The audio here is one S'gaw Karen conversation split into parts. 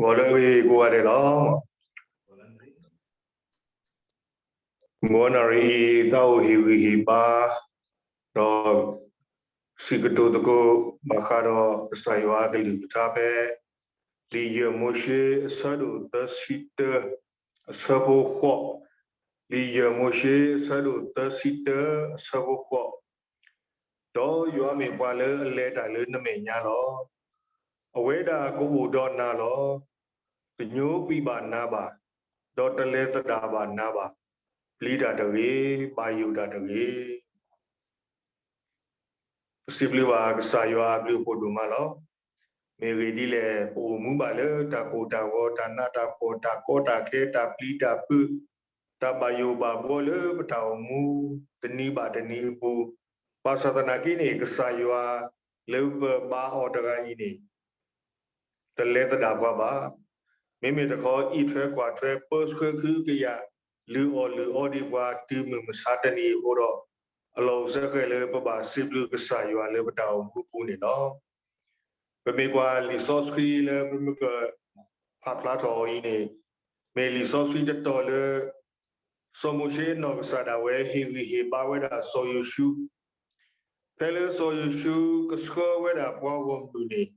ဂီၤလၢအဂ့ၤကိးဂၤဒဲးလီၤ. မုၢ်ဂီၤနၣ်ရံၣ်အံၤ သးအိၣ်ဟ့ၣ်ဂံၢ်ဟ့ၣ်ဘါ ဒီး စံးကတိၤသကိး ဘၣ်ဃးဒီးကစၢ်ယွၤအကလုၢ်ကထါဖဲ လံာ်ယဲၢ်မိၤၡ့ အဆၢဒိၣ်သၢဆံတၢ အဆၢဖိဃိး, လံာ်ယဲၢ်မိၤၡ့ အဆၢဒိၣ်သၢဆံတၢ အဆၢဖိဃိး, ဒီးယွၤမ့ၢ်ပှၤလၢအလဲၤတၢ်လၢနမဲာ်ညါလီၤ. အဝဲဒၣ်ကအိၣ်ဒီးနၤလီၤ. တညိကွံာ်ဘၣ်နၤဘၣ်, ဒီးတလဲၤသဒၣ်ဘၣ်နၤဘၣ်. ပျံၤတၢ်တဂ့ၤ, ဘၣ်ယိၣ်တၢ်တဂ့ၤ. ပစံးဘျုးဘၣ်ကစၢ်ယွၤအဘျုးအဖှိၣ်ဒိၣ်မးလီၤ. မ့ၢ်အဂ့ၢ်ဒ်လဲၣ်, ပအိၣ်မူဘၣ်လၢတၢ်ကိၢ်တၢ်ဂီၤ, တၢ်နးတၢ်ဖှီၣ်, တၢ်ကီတၢ်ခဲ, တၢ်ပျံၤတၢ်ဖုး, တၢ်ဘၣ်ယိၣ်ဘၣ်ဘှီလၢပတၢ်အိၣ်မူ တနံၤဘၣ်တနံၤအပူၤ, ဘၣ်ဆၣ်သနာ်က့န့ၣ် ကစၢ်ယွၤလၢပဘါအီၤတဂၤအံၤန့ၣ် တလဲၤသဒၣ်ပှၤဘၣ်. မ့မ့ၢ်တခီ အံးထွဲကွၢ်ထွဲ ပၢဆှၢခုကယာ် လုၢ်အီၣ်လုၢ်အီဒံးပှၤ တုၤမုၢ်မဆါတနံၤအဃိဒီး, အလီၢ်အိၣ်စ့ၢ်ကီးလၢပဘၣ်စံးဘျုးကစၢ်ယွၤလၢပတၢ်အိၣ်မူအပူၤန့ၣ်လီၤ. ပမ့ၢ်ကွၢ်လံာ်စီဆှံလၢပမ့ၢ်ကဖးဖျါထီၣ်အီၤအံၤန့ၣ်, မ့ၢ်လံာ်စီဆှံတတီၤလၢ စီၤမိၤၡ့နီၢ်ကစၢ်ဒၣ်ဝဲ ဟ့ၣ်ဂံၢ်ဟ့ၣ်ဘါဝဲဒၣ်စီၤယိၤၡူ, ဖဲလၢစီၤယိၤၡူကဆှၢဝဲဒၣ်ပှၤဂီၢ်မုၢ်န့ၣ်,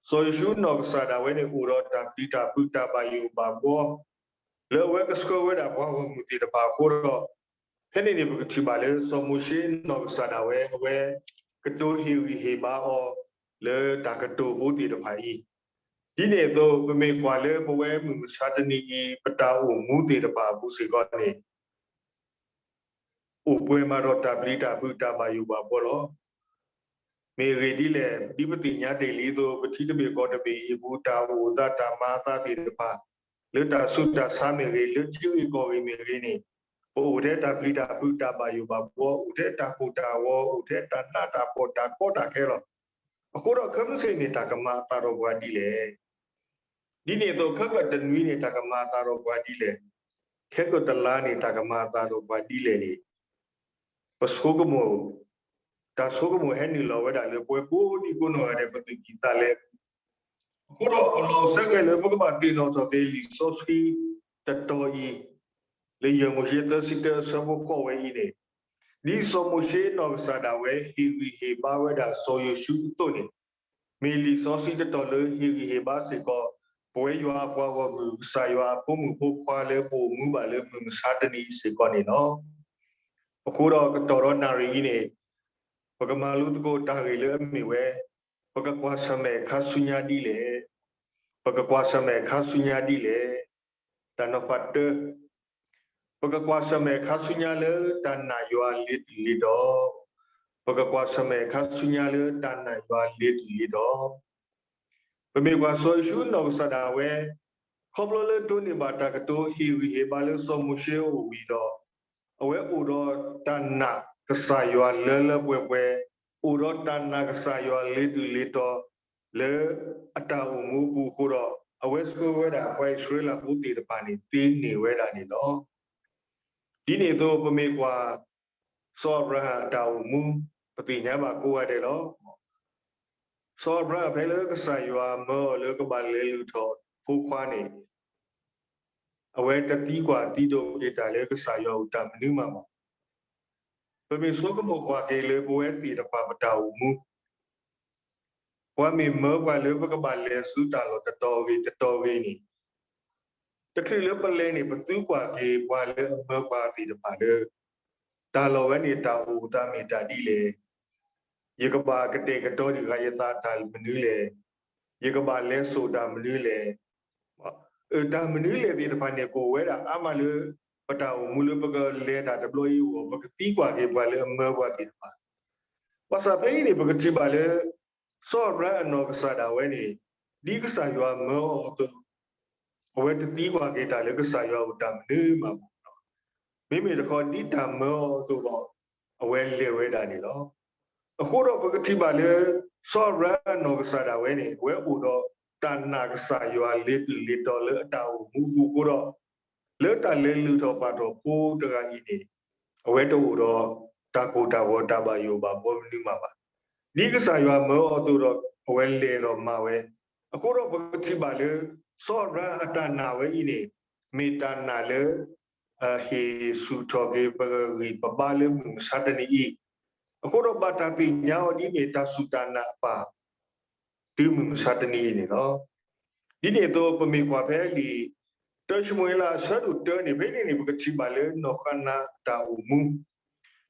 စီၤယိၤၡူနီၢ်ကစၢ်ဒၣ်ဝဲန့ၣ် အိၣ်ဒီးတၢ်ပျံၤတၢ်ဖုး တၢ်ဘၣ်ယိၣ်ဘၣ်ဘှီ လၢအဝဲကဆှၢဝဲဒၣ်ပှၤဂီၢ်မုၢ်သ့ၣ်တဖၣ်အဃိဒီး, ဖဲန့ၣ်န့ၣ် ပကထံၣ်ဘၣ်လၢစီၤမိၤၡ့နီၢ်ကစၢ်ဒၣ်ဝဲ အဝဲကတိၤဟ့ၣ်ဂံၢ်ဟ့ၣ်ဘါအီၤ လၢတၢ်ကတိၤဖိသ့ၣ်တဖၣ်အံၤ, ဒ်န့ၣ်အသိး ပမ့ၢ်ကွၢ်လၢပဝဲမုၢ်မဆါတနံၤအံၤ ပတၢ်အိၣ်မူသ့ၣ်တဖၣ်အပူၤစ့ၢ်ကီးန့ၣ် အိၣ်ပှဲၤမးဒီးတၢ်ပျံၤတၢ်ဖုး တၢ်ဘၣ်ယိၣ်ဘၣ်ဘှီလီၤ. မ့ၢ်အဂ့ၢ်ဒ်လဲၣ်, ဒ်ပသ့ၣ်ညါတ့ၢ်လံအသိး ပထံတဘ့ၣ်ကီၢ်တဘ့ၣ်အံၤအပူၤ တၢ်အိၣ်သး တၢ်မၤအသးသ့ၣ်တဖၣ် လၢတၢ်ဆူးတၢ်ဆါမ့ၢ်ဂ့ၤ, လၢထံဂ့ၢ်ကီၢ်ဂ့ၢ်မ့ၢ်ဂ့ၤန့ၣ်, ပအိၣ်ထဲတၢ်ပျံၤတၢ်ဖုး တၢ်ဘၣ်ယိၣ်ဘၣ်ဘှီ, အိၣ်ထဲတၢ်ကိၢ်တၢ်ဂီၤ, အိၣ်ထဲတၢ်နးတၢ်ဖှီၣ် တၢ်ကီတၢ်ခဲလီၤ. အဃိဒီးခဲမုၢ်ဆ့ၣ်န့ၣ် တၢ်ကမၤအသးဒီးပှၤဒ်လဲၣ်. ဒ်န့ၣ်အသိး ခဲကတနွံန့ၣ် တၢ်ကမၤအသးဒီးပှၤဒ်လဲၣ်. ခဲကတလါန့ၣ် တၢ်ကမၤအသးဒီးပှၤဒ်လဲၣ်န့ၣ် ပဆိကမိၣ်, တၢ်ဆိကမိၣ်ဟဲနုာ်လီၤဝဲဒၣ်လၢပဝဲကိးဒံကိးနီၢ်ဂၤဒဲး ပသူၣ်ကံၢ်သးလဲ, အဃိဒီးအလီၢ်အိၣ်စ့ၢ်ကီးလၢပကဘၣ်သ့ၣ်နီၣ်ထီၣ်က့ၤလံာ်စီဆှံတတီၤအံၤ, လၢယဲၢ်မိၤၡ့သၢဆံတၢအဆၢဖိဃိးဝဲအံၤန့ၣ်, ဒ်စီၤမိၤၡ့နီၢ်ကစၢ်ဒၣ်ဝဲ ဟ့ၣ်ဂံၢ်ဟ့ၣ်ဘါဝဲဒၣ်စီၤယိၤၡူအသိးန့ၣ်, မ့ၢ်လံာ်စီဆှံတတီၤလၢဟ့ၣ်ဂံၢ်ဟ့ၣ်ဘါစ့ၢ်ကီး ပဝဲယွၤအပှၤဂီၢ်မုၢ် ကစၢ်ယွၤအဖိမုၣ်ဖိခွါလၢပအိၣ်မူဘၣ်လၢမုၢ်မဆါတနံၤအံၤစ့ၢ်ကီးန့ၣ်လီၤ. အဃိဒီးကတီၢ်ဒီးနၣ်ရံၣ်အံၤန့ၣ်, ပကမၤလိသကိးတၢ်ဂ့ၢ်လၢအမ့ၢ်ဝဲ, ပကကွၢ်ဆၢၣ်မဲာ်ခါဆူညါဒ်လဲၣ်. ပကကွၢ်ဆၢၣ်မဲာ်ခါဆူညါဒ်လဲၣ်. တၢ်နီၤဖးတၢ, ပကကွၢ်ဆၢၣ်မဲာ်ခါဆူညါလၢတၢ်နာ်ယွၤလ့ၤတုၤလ့ၤတီၤ, ပကကွၢ်ဆၢၣ်မဲာ်ခါဆူညါလၢတၢ်နာ်ယွၤလ့ၤတုၤလ့ၤတီၤ ပမ့ၢ်ကွၢ်စီၤယိၤၡူနီၢ်ကစၢ်ဒၣ်ဝဲ, ခီဖျိလၢဒိးန့ၢ်ဘၣ်တၢ်ကတိၤဟ့ၣ်ဂံၢ်ဟ့ၣ်ဘါလၢစီၤမိၤၡ့အအိၣ်ဝံၤဒီး, အဝဲအိၣ်ဒီးတၢ်နာ်ကစၢ်ယွၤလၢလၢပှဲၤပှဲၤ, အိၣ်ဒီးတၢ်နာ်ကစၢ်ယွၤလ့ၤတုၤလ့ၤတီၤ လၢအတၢ်အိၣ်မူအပူၤအဃိဒီး, အဝဲဆှၢဝဲဒၣ်ပှၤအံၣ်စရ့လးဖိသ့ၣ်တဖၣ်န့ၣ် သ့န့ၢ်ဝဲဒၣ်န့ၣ်လီၤ. ဒ်န့ၣ်အသိး ပမ့ၢ်ကွၢ် စီၤအၤဘြၤဟၣ်အတၢ်အိၣ်မူ, ပသ့ၣ်ညါဘၣ်ကိးဂၤဒဲးလီၤ. စီၤအၤဘြၤဟၣ်ဖဲလၢကစၢ်ယွၤမၢအီၤလၢကဘၣ်လဲၤလုၢ်ထီၣ်ဖိခွါန့ၣ်, အဝဲတသံကွၢ်သံဒိးက့ၤတၢ်လၢကစၢ်ယွၤအအိၣ်တၢ်မနုၤမးဘၣ်. ပမ့ၢ်ဆိကမိၣ်ကွၢ်က့ၤလၢပဝဲသ့ၣ်တဖၣ်ပတၢ်အိၣ်မူ ပှၤမ့ၢ်မၢပှၤလၢပကဘၣ်လဲၤဆူတၢ်လီၢ်တတီၤဂ့ၤတတီၤဂ့ၤန့ၣ်, တချုးလၢပလဲၤန့ၣ် ပသံကွၢ်က့ၤပှၤလၢအမၢပှၤသ့ၣ်တဖၣ်လၢ တၢ်လီၢ်ဝဲန့ၣ် တၢ်အိၣ်အသးမ့ၢ်တၢ်ဒ်လဲၣ်, ယကဘၣ်ကတဲာ်ကတီၤဒံးဃာ်ယသးတၢ်မနုၤလဲၣ်, ယကဘၣ်လဲၤစိာ်တၢ်မနုၤလဲၣ်, တၢ်မနုၤလဲၣ်သ့ၣ်တဖၣ်န့ၣ် ကအိၣ်ဝဲဒၣ်အါမးလၢ ပတၢ်အိၣ်မူလၢပကလဲၤတၢ်တဘျီအံၤအဂီၢ် ပကသံကွၢ်က့ၤပှၤလၢအမၢပှၤသ့ၣ်တဖၣ် ဘၣ်ဆၣ်ဖဲအံၤန့ၣ် ပကထံၣ်ဘၣ်လၢ စီၤအၤဘြၤဟၣ်အနီၢ်ကစၢ်ဒၣ်ဝဲန့ၣ် ဒ်ကစၢ်ယွၤမၢအီၤအသိး, အဝဲတသံကွၢ်က့ၤတၢ်လၢကစၢ်ယွၤအအိၣ်တၢ်မနုၤမးဘၣ်. မ့မ့ၢ်တခီ ဒ်တၢ်မၢအီၤအသိးဒီး အဝဲလဲၤဝဲဒၣ်န့ၣ်လီၤ. အဃိဒီးပကထံၣ်ဘၣ်လၢ စီၤအၤဘြၤဟၣ်အနီၢ်ကစၢ်ဒၣ်ဝဲန့ၣ် အဝဲအိၣ်ဒီးတၢ်နာ်ကစၢ်ယွၤလ့ၤတုၤလ့ၤတီၤလၢအတၢ်အိၣ်မူအပူၤအဃိဒီး လၢတၢ်လဲၤလုၢ်ထီၣ်ပာ်ထီၣ်ဖိတဂၤအံၤန့ၣ် အဝဲတအိၣ်ဒီးတၢ်ကိၢ်တၢ်ဂီၤတၢ်ဘၣ်ယိၣ်ဘၣ်ဘှီမနုၤမးဘၣ်. ဒ်ကစၢ်ယွၤမၢအီၤအသိးဒီး အဝဲလဲၤဒီးမၤဝဲ. အဃိဒီးပကထံၣ်ဘၣ်လၢ စီၤအၤဘြၤဟၣ်အတၢ်နာ်ဝဲအံၤန့ၣ် မ့ၢ်တၢ်နာ်လၢ ဟ့ၣ်ဆူၣ်ထီၣ်က့ၤပဂံၢ်ပဘါလၢမုၢ်မဆါတနံၤအံၤ, အဃိဒီးဘၣ်တၢ်သ့ၣ်ညါအီၤဒ်န့ၣ် တၢ်စူၢ်တၢ်နာ်အပၢ် တုၤမုၢ်မဆါတနံၤအံၤန့ၣ်လီၤ. ဒ်န့ၣ်အသိး ပမ့ၢ်ကွၢ်ဖဲလံာ် တၢၡမူၤအ့လးအဆၢဒိၣ်တၢန့ၣ် ဖဲန့ၣ်န့ၣ် ပကထံၣ်ဘၣ်လၢနီၢ်ဃနၤအတၢ်အိၣ်မူ,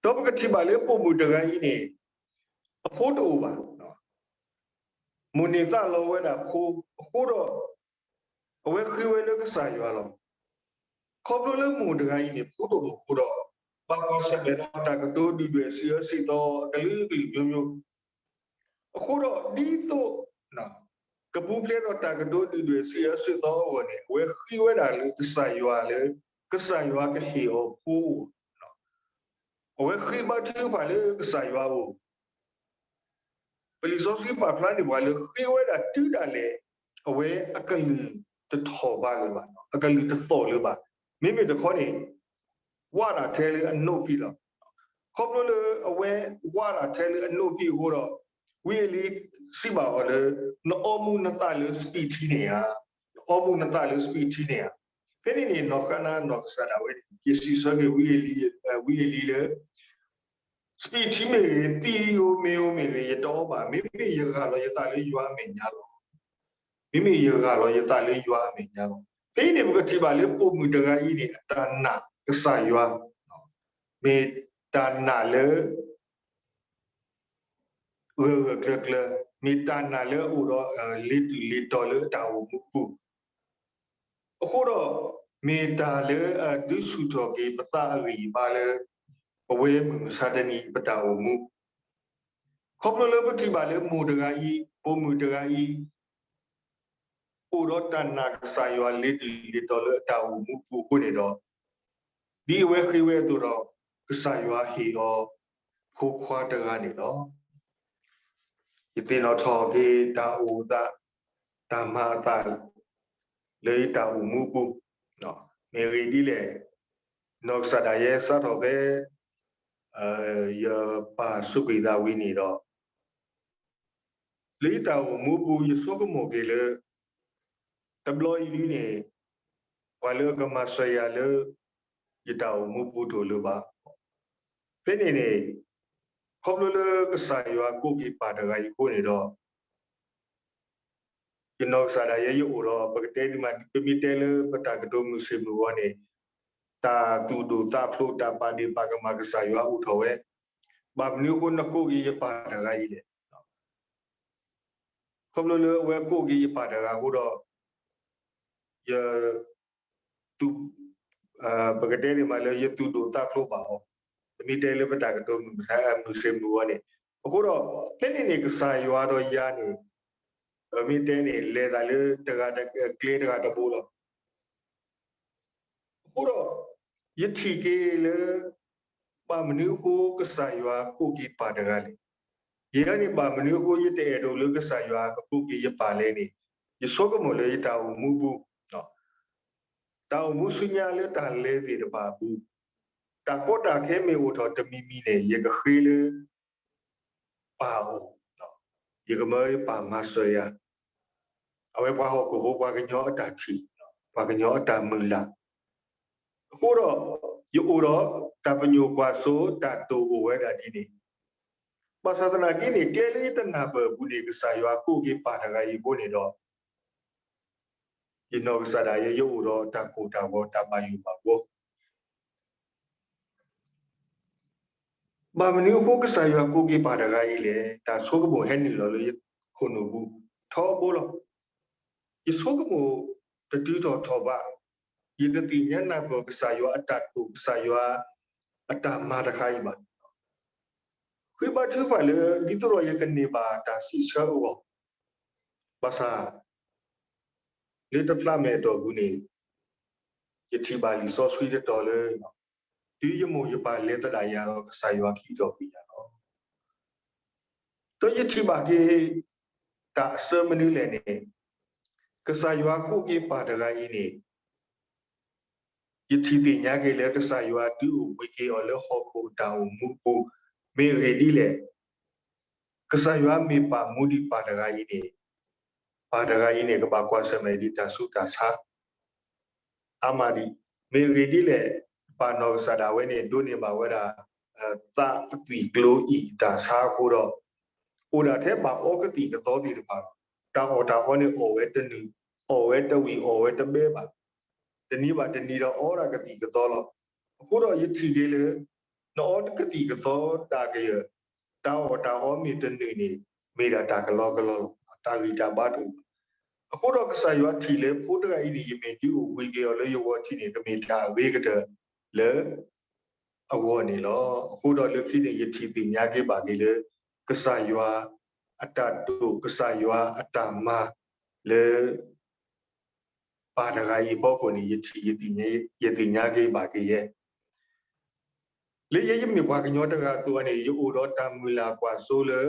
ဒီးပကထံၣ်ဘၣ်လၢပိာ်မုၣ်တဂၤအံၤန့ၣ် အဖိတအိၣ်ဘၣ်. မိၣ်န့ၢ်သးလီဝဲဒၣ်ဖိ အဃိဒီး အဝဲဃ့ဝဲလၢကစၢ်ယွၤလီၤ. ခီဖျိလၢမိၢ်တဂၤအံၤန့ၣ် ဖိတအိၣ်အဃိဒီး ဘၣ်ကွၢ်ဆၢၣ်မဲာ်ဒီးတၢ်ကတိၤဒုၣ်ဒွဲၣ်စံးအၢစံးသီအကလုာ်ကလုာ်မျိုးမျိုး အဃိဒီးဒ်သိး ကပူၤဖျဲးဒီးတၢ်ကတိၤဒုၣ်ဒွဲၣ်စံးအၢစံးသီအဂီၢ်န့ၣ် အဝဲဃ့ဝဲဒၣ်လၢကစၢ်ယွၤလၢ ကစၢ်ယွၤကဟ့ၣ်အီၤဖိအဂီၢ်, အဝဲဃ့ဘါထုကဖၣ်လၢကစၢ်ယွၤအအိၣ် ပလံာ်စီဆှံပာ်ဖျါန့ၢ်ပှၤလၢဃ့ဝဲဒၣ်တုၤဒၣ်လဲာ် အဝဲအကလုၢ်တထီၣ်ဘးလၢၤဘၣ်, အကလုၢ်တသီၣ်လၢၤဘၣ်. မ့မ့ၢ်တခီန့ၣ် ဝးဒၣ်ထဲလၢအနိးဖံးလီၤ. ခီဖျိလၢအဝဲဝးဒၣ်ထဲလၢအနိးဖံးအဃိဒီး ဝံအ့လံစံးဘၣ်အီၤလၢ နအီမူနသးလၢစပံးထံန့ၣ်ဧါ, နအီမူနသးလၢစပံးထံန့ၣ်ဧါ. ဖဲန့ၣ်န့ၣ် နီၢ်ဃနၤနီၢ်ကစၢ်ဒၣ်ဝဲန့ၣ် ယစံးဆၢက့ၤ ဝံအ့လံလၢ စပံးထံမ့ၢ်ဂ့ၤ, သံးဧိၤမ့ၢ်ဧိၤမ့ၢ်ဂ့ၤ, ယတအီဘၣ်. မ့မ့ၢ်ယဂၢ်လီၤယသးလၢယွၤအမဲာ်ညါလီၤ. မ့မ့ၢ်ယဂၢ်လီၤယသးလၢယွၤအမဲာ်ညါလီၤ. ဖဲအံၤန့ၣ် ပကထံၣ်ဘၣ်လၢပိာ်မုၣ်တဂၤအံၤန့ၣ် အတၢ်နာ်ကစၢ်ယွၤ မ့ၢ်တၢ်နာ်လၢ ဂၢၢ်ဂၢၢ်ကျၢၤကျၢၤ, မ့ၢ်တၢ်နာ်လၢအအိၣ်ဒီး လ့ၤတုၤလ့ၤတီၤလၢအတၢ်အိၣ်မူအပူၤ, အဃိဒီး မ့ၢ်တၢ်လၢအဒုးဆူၣ်ထီၣ်က့ၤပသးအဂံၢ်အဘါလၢ ပဝဲမုၢ်မဆါတနံၤပတၢ်အိၣ်မူ, ခီဖျိလၢပထံၣ်ဘၣ်လၢမိၢ်တဂၤအံၤ ပိာ်မုၣ်တဂၤအံၤ အိၣ်ဒီးတၢ်နာ်ကစၢ်ယွၤလ့ၤတုၤလ့ၤတီၤလၢအတၢ်အိၣ်မူအပူၤအဃိန့ၣ်ဒီး, ဒ်အဝဲဃ့ဝဲအသိးဒီး ကစၢ်ယွၤဟ့ၣ်အီၤ ဖိခွါတဂၤန့ၣ်လီၤ. ယသ့ၣ်နီၣ်ထီၣ်က့ၤတၢ်အိၣ်အသး, တၢ်မၤအသး လၢယတၢ်အိၣ်မူအပူၤ, မ့ၢ်ဂ့ၢ်ဒ်လဲၣ်, နီၢ်ကစၢ်ဒၣ်ယဲစးထီၣ်ဖဲ ယပၢ်စူးကွံာ်သးဝံၤန့ၣ်ဒီး လၢယတၢ်အိၣ်မူအပူၤ ယဆိကမိၣ်က့ၤလၢ တဘျီအံၤဒ်န့ၣ် ပှၤလၢအကမၤစၢၤယၤလၢ ယတၢ်အိၣ်မူပူၤတအိၣ်လၢၤဘၣ်. ဖဲန့ၣ်န့ၣ် ခီဖျိလၢကစၢ်ယွၤကိးက့ၤပၢ်တဂၤအံၤအဃိန့ၣ်ဒီး ယနီၢ်ကစၢ်ဒၣ်ယဲယအိၣ်ဒီး ပကတဲဒ်မး ပမ့ၢ်တဲလၢပတၢ်ကတိၤမုၢ်ဆ့ၣ်မုၢ်ဂီၤန့ၣ် တၢ်သူၣ်ဒိၣ်သးဖျိး တၢ်ပာ်ဒ့ၣ်ပာ်ကမၣ်ကစၢ်ယွၤအိၣ်ထီၣ်ဝဲ, ဘၣ်မနုၤအဃိနကိးက့ၤယပၢ်တဂၤအံၤလဲၣ်. ခီဖျိလၢအဝဲကိးက့ၤယပၢ်တဂၤအဃိဒီး ယ ပကတဲဒ်မးလၢယသူၣ်ဒိၣ်သးဖျိးဘၣ်အီၤ, ပမ့ၢ်တဲလၢပတၢ်ကတိၤမုၢ်ဆ့ၣ်မုၢ်ဂီၤန့ၣ်, အဃိဒီး ဖဲန့ၣ်န့ၣ် ကစၢ်ယွၤဒီးယၤန့ၣ် ပမ့ၢ်တဲန့ၣ် လဲၤသးလၢ ကျဲတဂၤတဘိလီၤ. အဃိဒီး ယထံၣ်က့ၤလၢ ဘၣ်မနုၤအဃိကစၢ်ယွၤကိးက့ၤပၢ်တဂၤလဲၣ်. ယဲန့ၣ် ဘၣ်မနုၤအဃိယတအဲၣ်ဒိးလၢကစၢ်ယွၤကကိးက့ၤယပၢ်လဲၣ်န့ၣ်, ယဆိကမိၣ်လၢယတၢ်အိၣ်မူပူၤ, တၢ်အိၣ်မူဆူညါလၢတၢ်လဲၤသ့ၣ်တဖၣ်အပူၤ, တၢ်ကီတၢ်ခဲမ့ၢ်အိၣ်ထီၣ်တမံၤမံၤန့ၣ် ယကဃ့လၢ ပၢ်အအိၣ်, ယကမၢယပၢ်မၤစၢၤယၤ, အဝဲပှၤဟီၣ်ခိၣ်ဖိ ပှၤကညီအတၢ်ထံၣ်, ပှၤကညီအတၢ်မုၢ်လၢ်, အဃိဒီး ယအိၣ်ဒီးတၢ်ပညိၣ်ကွၢ်စိ တၢ်တိာ်အိၣ်ဝဲဒၣ်ဒ်န့ၣ်, ဘၣ်ဆၣ်သနာ်က့န့ၣ် ကျဲလၢယတနၢ်ပၢၢ်အပူၤန့ၣ် ကစၢ်ယွၤကိးက့ၤပၢ်တဂၤအံၤအဃိန့ၣ်ဒီး ယနီၢ်ကစၢ်ဒၣ်ယဲ ယအိၣ်ဒီးတၢ်ကိၢ်တၢ်ဂီၤ တၢ်ဘၣ်ယိၣ်ဘၣ်ဘှီ ဘၣ်မနုၤအဃိကစၢ်ယွၤကိးက့ၤပၢ်တဂၤအံၤလဲၣ်, တၢ်ဆိကမိၣ်ဟဲနုာ်လီၤလၢယခိၣ်နူာ်ပူၤ ထီဘိလီၤ. ယဆိကမိၣ်တတုၤထီၣ်ထီၣ်ဘး, ယတသ့ၣ်ညါနၢ်ပၢၢ်ကစၢ်ယွၤအတၢ်တိာ် ကစၢ်ယွၤအတၢ်မၤတခါအံၤဘၣ်. ဃ့ဘါထုကဖၣ်လၢ ဒ်သိးဒီးယကန့ၢ်ဘၣ်တၢ်စံးဆၢအဂီၢ်, ဘၣ်ဆၣ် လၢတဖျါမဲာ်အတီၢ်ပူၤန့ၣ် ယထံၣ်ဘၣ်လံာ်စီဆှံတတီၤလၢ တုၤယမိၢ်ယပၢ်လဲၤသဒၣ်ယၤဒီး ကစၢ်ယွၤခံတီၢ်ကွံာ်ယၤလီၤ. ဒီးယထံၣ်ဘၣ်က့ၤ တၢ်အဆၢမနုၤလဲၣ်န့ၣ်, ကစၢ်ယွၤကိးက့ၤပၢ်တဂၤအံၤန့ၣ် ယထံၣ်သ့ၣ်ညါက့ၤလၢကစၢ်ယွၤဒုးအိၣ်ဘှံးက့ၤအီၤလၢဟီၣ်ခိၣ်အတၢ်အိၣ်မူအပူၤ, မ့ၢ်အဂ့ၢ်ဒ်လဲၣ်, ကစၢ်ယွၤမ့ၢ်ပာ်မူဒံးပၢ်တဂၤအံၤန့ၣ် ပၢ်တဂၤအံၤန့ၣ် ကဘၣ်ကွၢ်ဆၢၣ်မဲာ်ဒံးတၢ်ဆူးတၢ်ဆါ အါမးဒံး. မ့ၢ်အဂ့ၢ်ဒ်လဲၣ်, ပၢ်နီၢ်ကစၢ်ဒၣ်ဝဲန့ၣ် ဒိးန့ၢ်ဘၣ်ဝဲဒၣ် သးအသွံၣ်ကျိအံၤအတၢ်ဆါအဃိဒီး အိၣ်ဒၣ်ထဲဘၣ်အီကသံၣ်ကသီသ့ၣ်တဖၣ်လီၤ. တၢ်အီၣ်တၢ်အီန့ၣ်အီၣ်ဝဲတနုာ်, အီၣ်ဝဲတဝံၣ် အီၣ်ဝဲတဘဲဘၣ်. တနံၤဘၣ်တနံၤဒီးအီဒၣ်ကသံၣ်ကသီလီၤ. အဃိဒီးယထံၣ်က့ၤလၢ နအီကသံၣ်ကသီဒၣ်ကယၢၢ်, တၢ်အီၣ်တၢ်အီမ့ၢ်တနုာ်န့ၣ် မ့ၢ်ဒၣ်တၢ်ကလီကလီလီၤ. တၢ်ဂံၢ်တၢ်ဘါတအိၣ်ဘၣ်. အဃိဒီးကစၢ်ယွၤထံၣ်လၢဖိတဂၤအံၤန့ၣ် ယမ့ၢ်ဒုးအိၣ်ဘှံးက့ၤအီၤလၢယဂီၢ်ထံးန့ၣ် ကမ့ၢ်တၢ်အဂ့ၤကတၢၢ်လၢ အဂီၢ်န့ၣ်လီၤ. အဃိဒီးလၢခံန့ၣ် ယထံၣ်သ့ၣ်ညါက့ၤဘၣ်က့ၤလၢ ကစၢ်ယွၤအတၢ်တိာ် ကစၢ်ယွၤအတၢ်မၤလၢ ပၢ်တဂၤအံၤအဖီခိၣ်န့ၣ် ယထံၣ် ယသ့ၣ်ညါက့ၤဘၣ်က့ၤယဲ လၢယဲယမ့ၢ်ပှၤကညီတဂၤအသိးန့ၣ် ယအိၣ်ဒီးတၢ်မုၢ်လၢ်ကွၢ်စိလၢ